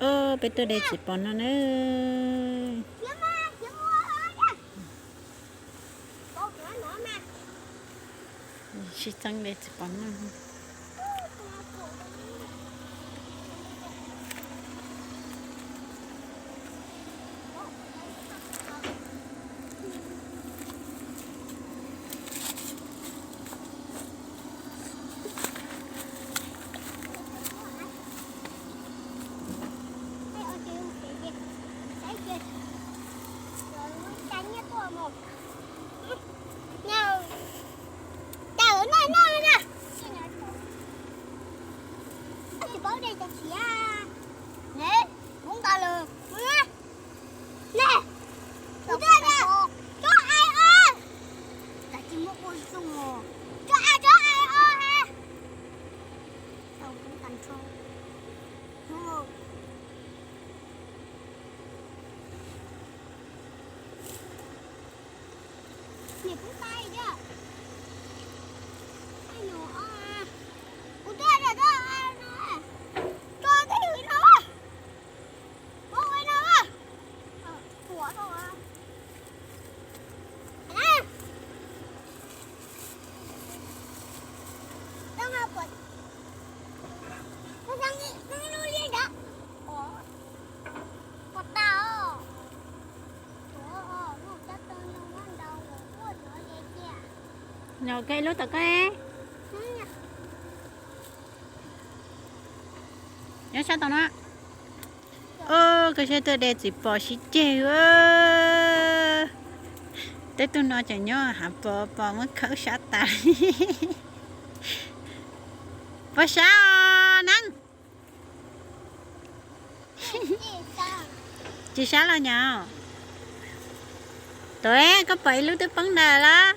Peb tuaj de txiv pos noj na. Sib txeeb de txiv pos noj. Nyob koj ib lub tom koj. Nyob sab tod no. Koj saib tuaj de txiv pos sib ceg. Tej tug no tseem nyob hav pos, pos muab khawb sab tas li. Pos sab neeb. Tsis sab los nyom? Tuav, koj pom ib lub twb poob ntawd lawm.